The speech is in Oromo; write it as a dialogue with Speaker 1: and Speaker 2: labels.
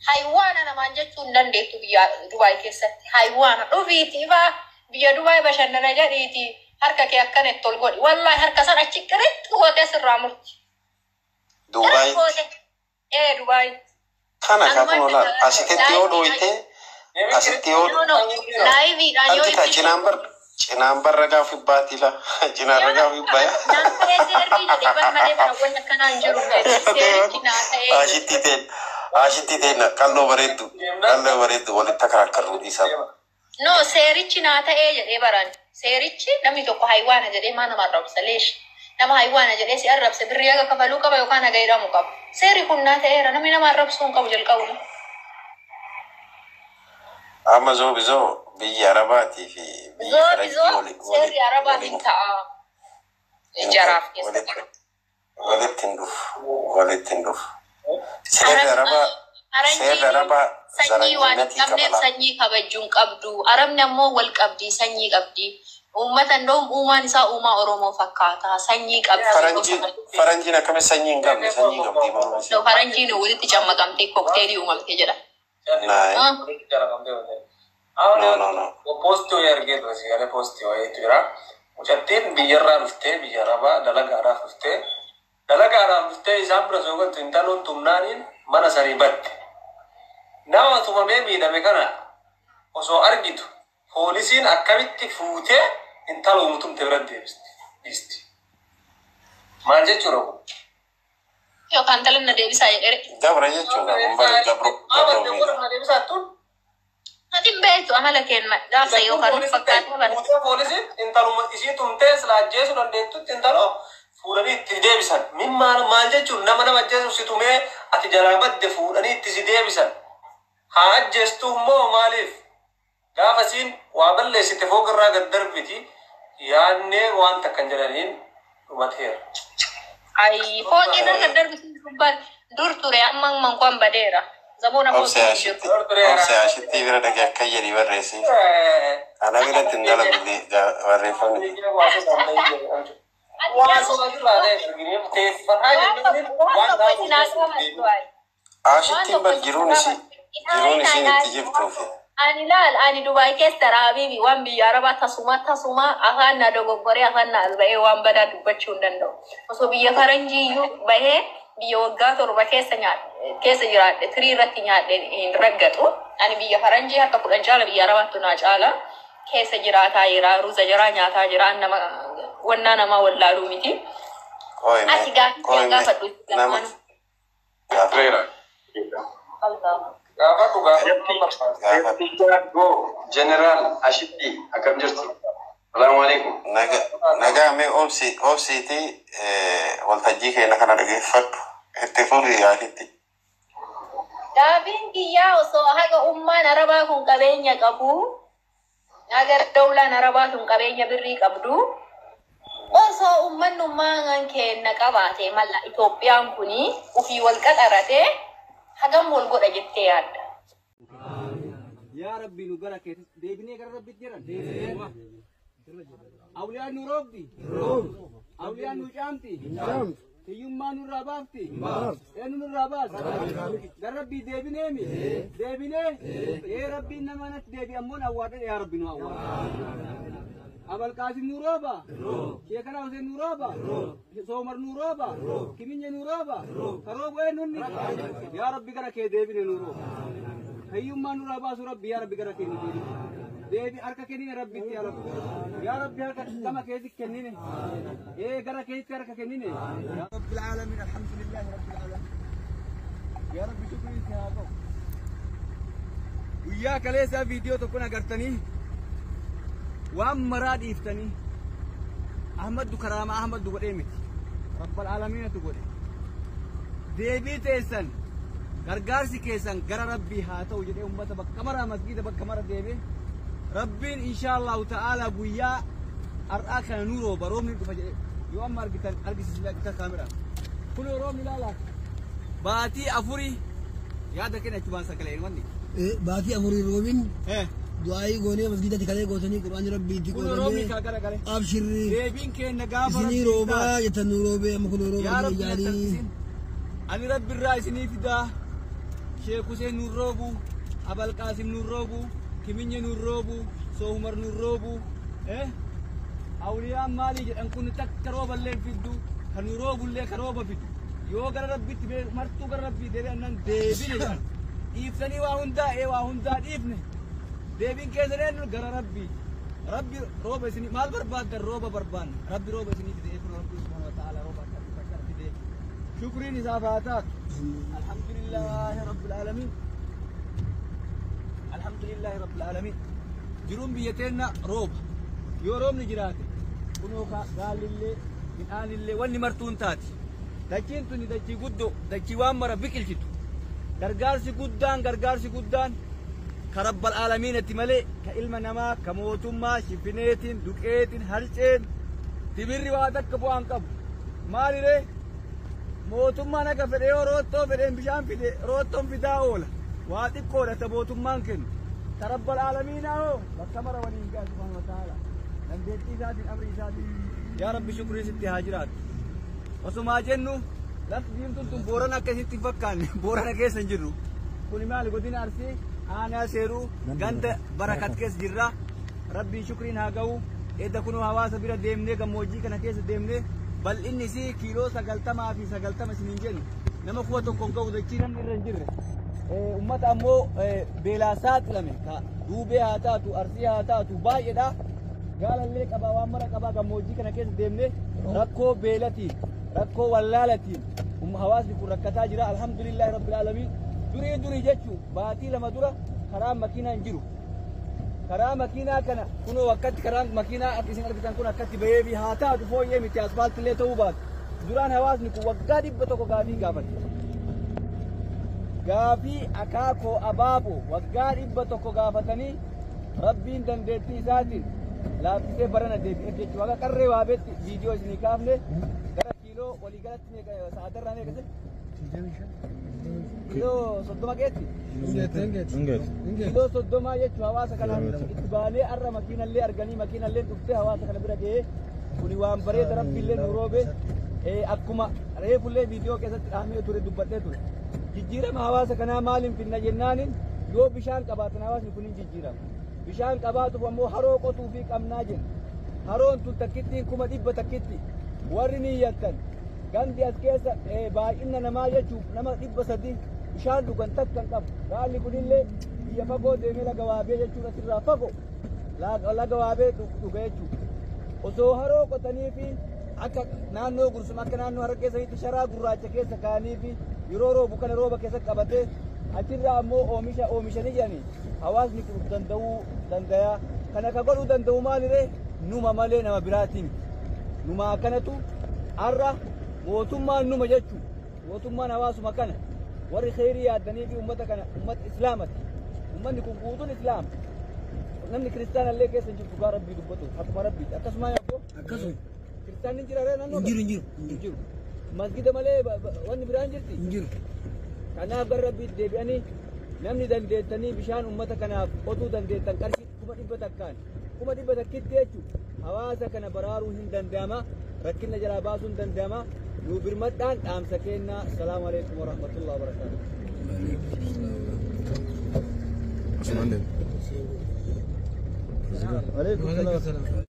Speaker 1: Haywaana namaan jechuun dandeettu biyya Dubaay keessatti. Haywaana dhufiitii faa biyya Dubaay bashannana jedhiitii harka kee akkana itti ol godhi. Wallaahi harka san achi qiritti gootee sirraa murti.
Speaker 2: Dubaay
Speaker 1: Ee Dubaay.
Speaker 2: kana kan olaal asitti yoo dhooyte asitti yoo
Speaker 1: No no laayiviidhaan yoo
Speaker 2: argita
Speaker 1: itti
Speaker 2: cinaan bar cinaan barra gaafi baatila cinaan ragaa fi baya.
Speaker 1: Naan ta'ee seerrii jedhee bar malee bara wanni akkanaa hin jiru. Seerichi naa ta'ee.
Speaker 2: Ashitti teen ashitti teen qalloo bareeddu qalloo bareeddu walitti akaraakkarruu dhiisaa.
Speaker 1: No, seerichi naa ta'ee jedhee baran. Seerichi namni tokko haywaana jedhee maa nama arrabsa leesh. Nama haywaana jedhee si arrabse birrii haga kafaluu qaba yookaan haga hidhamuu qaba. Seerri kun naa ta'eera namni nama arrabsuu hin qabu jalqabu.
Speaker 2: Amma zoo bizoo biyya Arabaatii fi biyyi
Speaker 1: Zoo
Speaker 2: Faranjii
Speaker 1: bizoo
Speaker 2: wali
Speaker 1: seerri Arabaa hin ta'a. Jaraaf keessatti.
Speaker 2: walitti hin dhufu walitti hin dhufu. Seerri Arabaa seerri
Speaker 1: Faranjiin
Speaker 2: Arabaa
Speaker 1: sanyii waan hin
Speaker 2: zaranyinnatii
Speaker 1: qabneef
Speaker 2: qabala.
Speaker 1: sanyii kabajuu hin qabdu. Arabni ammoo wal qabdi sanyii qabdi. Uummata ndoo uumaan isaa uumaa Oromoo fakkaata. Sanyii qabdi.
Speaker 2: Faranjiin faranjiin akkamitti sanyii hin qabne sanyii qabdi morma ishee.
Speaker 1: No, faranjiin walitti cammaqamtee kokteelii uumamtee jedha.
Speaker 2: Naay. No no no.
Speaker 3: Poostii wayii argee ture sigaalee poostii wayiitu jira. Mucattiin biyyarraa dhuftee biyya arabaa dalagaadhaaf dhuftee dalagaadhaaf dhuftee isaan bira soo galtu intaloon tumnaaniin mana sanii badde. Nama tumamee miidhame kana osoo argitu poolisiin akkamitti fuutee intala tumte bira deebisti. Dhiisti. Maal jechuudha kun?
Speaker 1: Yookaan talanna deebisaa jedhee.
Speaker 2: Gabra jechuudha kun bara gabro gabro miidha.
Speaker 3: Deebisaa tun
Speaker 1: Ati hin beektu amala kenna gaafsa yookaan nu fakkaatee bara.
Speaker 3: Fuutee poolisiin intaluma isii tumtee sila ajjeesuu dandeettutti intaloo fuudhanii itti deebisan. Min maal maal jechuun nama nama ajjeesuuf si tumee ati jalaa badde fuudhanii itti si deebisan. Haa ajjeestuu immoo maaliif? Gaafa isiin waa balleessite fooqa irraa gad darbiti yaannee waan takka hin jedhaniin dhumateera.
Speaker 1: Ayi fooqii irra gad darbitu gubbaan dur ture amma amman kun badeera. Zaboona
Speaker 2: Obse
Speaker 1: fooqii hin jiru.
Speaker 2: ashitti obse ashitti bira dhaqee akka jedhi barreessiif. Ana biratti hin dalagu barreeffamni.
Speaker 3: Waan soba irraa ta'e arginee teessifataa jennaan
Speaker 1: Waan
Speaker 3: waan
Speaker 1: tokko isin haa qabattu ayi. Waan
Speaker 2: Ashittiin
Speaker 1: tokko
Speaker 2: bar
Speaker 1: isin
Speaker 2: jiruun
Speaker 1: haa
Speaker 2: isii
Speaker 1: qabattu.
Speaker 2: jiruun isiin itti jirtuufi.
Speaker 1: Ani laal ani Dubaay keessa raabiibi waan biyya Arabaa tasuma tasuma afaan na dogoggoree afaan na as ba'ee waan badaa dubbachuu hin danda'u. Osoo biyya faranjii iyyuu bahee biyya waggaa 7 keessa nyaadhe keessa jiraadhe tirii irratti nyaadhe hin raggatu. Ani biyya faranjii harka 10 caala biyya Arabaattu naa caala keessa jiraataa jira ruuza jiraa nyaataa jira nama wannaa namaa wallaaluu miti.
Speaker 2: Qoyme
Speaker 1: Ati gaaffii kee
Speaker 2: qoyme
Speaker 1: gaafadhu
Speaker 2: nama
Speaker 1: lamaanuu.
Speaker 2: gaafa
Speaker 3: Gaafadhu gaafadhu barbaada.
Speaker 2: gaafa
Speaker 4: Go General Ashitti akkam jirtu? Salaamu alaikum.
Speaker 2: naga nagaa mee obsi obsiiti waltajjii keenya kana dhageeffadhu itti fufi ashitti.
Speaker 1: Gaafiin kiyyaa osoo haga ummaan arabaa kun qabeenya qabu, haga dawlaan arabaa kun qabeenya birrii qabdu, osoo ummanni ummaan keenya qabaate malla Itoophiyaan kuni ufii wal qaxarate hagam wal godha jettee yaadda.
Speaker 5: Yaa Rabbi nu gara keetis deebinee gara Rabbitti jedhan. Awliyaan nu roobdi. Awliyaan nu caamti. Hiyyummaa nurraa baafti. Eenyu nurraa baasa? Gara Rabbii deebineemi. Deebinee ee Rabbiin nama natti deebi ammoo awwaadha yaa Rabbi nu awwaadha. Abalqaasim nu rooba. Sheekana Hussein nu rooba. Soomar nu rooba. Kiminye nu rooba. Karoobu eenyunni. Yaa Rabbi gara kee deebine nu rooba. Hiyyummaa nurraa baasu Rabbi yaa Rabbi gara kee nu deebine. Deebi harka kennine Rabbitti yaa Rabbi. Yaa Rabbi harka gama keetti kennine. Ee gara keetti harka kennine.
Speaker 6: رب العالمين الحمد لله رب العالمين يا رب شكري يا رب
Speaker 5: Guyyaa kaleessaa viidiyoo tokkon agartanii waan maraa dhiiftanii Ahmaddu karaama Ahmaddu godhee miti. Rabbal aalamiinatu godhe. Deebii teessan Gargaarsi keessan gara Rabbii haa ta'u jedhee uummata bakka mara masgiida bakka mara deeme Rabbiin inshaallahu ta'ala guyyaa har'aa kana nu rooba roobni dhufa jedhee yoo amma argitan argisiisne argitan kaameraa kun roobni ilaalaa baatii afurii yaada kenna achumaan sagalee wanni.
Speaker 6: Baatii afurii roobin du'aayii goonee masgiidatti kalee gootanii qur'aanni rabbii itti
Speaker 5: Kun roobni kaa gara gale.
Speaker 6: Abshirri
Speaker 5: Deebiin keenya gaafa
Speaker 6: isinii roobaa jettan nu roobee amma kun rooba
Speaker 5: Yaa Rabbi
Speaker 6: jaalii.
Speaker 5: nattarkisin. Ani Rabbi irraa isinii fidaa. Sheek Huseen nuun roobu, Abal Qaasim nuun roobu, Kiminye nuun roobu, Soohumar nuun roobu. Awliyaan maalii jedhan kun takka rooballee hin fiddu, kan nu roobullee ka rooba fidu. Yoo gara Rabbitti martuu gara Rabbii deebi'an nan deebine jedhan. Dhiiftanii waa hundaa waa hundaa dhiifne. Deebiin keessan eenyu gara Rabbii. Rabbi rooba isinii maal barbaaddan rooba barbaanna. Rabbi rooba isinii fide kun Rabbi subhaanahu wa ta'ala rooba akka fide. Shukriin isaaf haa taatu. Alhamdulillahi Rabbil Aalamiin. Alhamdulillahi Rabbil Aalamiin. Jiruun biyya teenna rooba. Yoo roobni jiraate kunoo gaallillee midhaanillee wanni martuun taati. Dachiin tuni dachii guddoo dachii waan mara biqilchitu. Gargaarsi guddaan ka Rabbal Aalamiinatti malee ka ilma namaa ka mootummaa shifineetiin duqeetiin harceen timirri waa takka bu'aan qabu. Maaliree mootummaan akka fedhe yoo roottoo fedheen bishaan fide roottoon fidaa oola. Waa xiqqoodha ta mootummaan kennu. Ta Rabbal Aalamiinaa hoo bakka mara waliin ga'a subhaanahu wa ta'ala. Dandeettii isaatiin amri isaatiin. Yaa Rabbi shukrii sitti haa jiraatu. Osumaa jennu lafti diimtuun tun Boorana akka isitti hin fakkaanne Boorana keessa hin jirru. Kuni maali godina Arsii aanaa seeruu ganda Barakat keessa jirra. Rabbiin shukriin haa ga'u. Edda kunoo hawaasa bira deemnee gammoojjii kana keessa deemnee bal'inni isii kiiloo 90 fi 90 isiniin jennu nama 1000 hin ga'u dachii namni irra hin jirre. Uummata ammoo beelaa saaxilame ka duubee haa taatu Arsii haa taatu baay'eedha. Gaalallee qabaa waan mara qabaa gammoojjii kana keessa deemnee rakkoo beelatiin rakkoo wallaalatiin hawaasni kun rakkataa jira. Alhamdulillahi Rabbil Aalamiin. Durii jechuun baatii 2 dura karaan makiinaa hin jiru. Karaa makiinaa kana kunoo akkatti karaan makiinaa akka isin argitan kun akkatti bahee fi haa taatu fooyyee miti asfaaltillee ta'uu baatu. Duraan hawaasni kun waggaa 100 gaafii gaafate. Gaafii akaakoo abaaboo waggaa 100 gaafatanii Rabbiin dandeettii isaatiin laaffisee barana deebi'eef jechuudha. Akka qarree waabeetti viidiyoo isinii kaafne gara kiiloo waliigalatti meeqa sa'aatarraa meeqa ta'e? Kiiloo 30 geetti? Kiiloo 30 jechuun hawaasa kana itti baanee har'a makiinallee arganii makiinallee dhuftee hawaasa kana bira ga'ee kuni waan bareeda Rabbiillee nu roobe akkuma reefullee viidiyoo keessatti dhahamee ture dubbadhee ture. Jijjiirama hawaasa kanaa maaliin finna jennaanin yoo bishaan qabaatan hawaasni kun hin jijjiirama. Bishaan qabaatuuf ammoo haroo qotuu fi qabnaa jenna. Haroon tun takkittiin 100,000 takkitti warri niyyattan gandi as keessa baay'ina namaa jechuuf nama 300 bishaan dhugan takka hin qabu. Gaalli kunillee biyya fagoo deemee laga waabee jechuudha asirraa fagoo laga waabee dhuga jechuudha. Osoo haroo qotanii fi akka naannoo Gursum akka naannoo Harargee saniitti sharaa gurraacha keessa kaa'anii fi yeroo roobu kana rooba keessa qabatee achirraa ammoo oomisha oomishanii jedhanii hawaasni kun danda'uu danda'a. Kana ka godhuu danda'u maaliree numa malee nama biraatiin numa akkanatu har'a mootummaan numa jechuudha. Mootummaan hawaasuma kana warri kheyrii yaaddanii fi uummata kana uummata islaamati. Uummanni kun guutuun islaama. Namni kiristaanallee keessa hin jirtu gaa Rabbii dubbatu akkuma Rabbiiti. Akkasuma yaaboo
Speaker 6: Akkasuma.
Speaker 5: kiristaanni hin jira ree naannoo
Speaker 6: Hin jiru hin jiru.
Speaker 5: Hin jiru. Masgida malee wanni biraan jirti?
Speaker 6: Hin jiru.
Speaker 5: Kanaaf gara Rabbiitti deebi'anii namni dandeettanii bishaan uummata kanaaf qotuu dandeettan qarshii 100,000 100,000 jechuudha. Hawaasa kana baraaruu hin danda'ama. Rakkina jalaa baasuu hin danda'ama. Nu birmadhaan dhaamsa kennaa. Salaamu alaikum warahmatullahi wabarakatuh.
Speaker 7: Asumaan deemu.
Speaker 5: Alaikum salaam.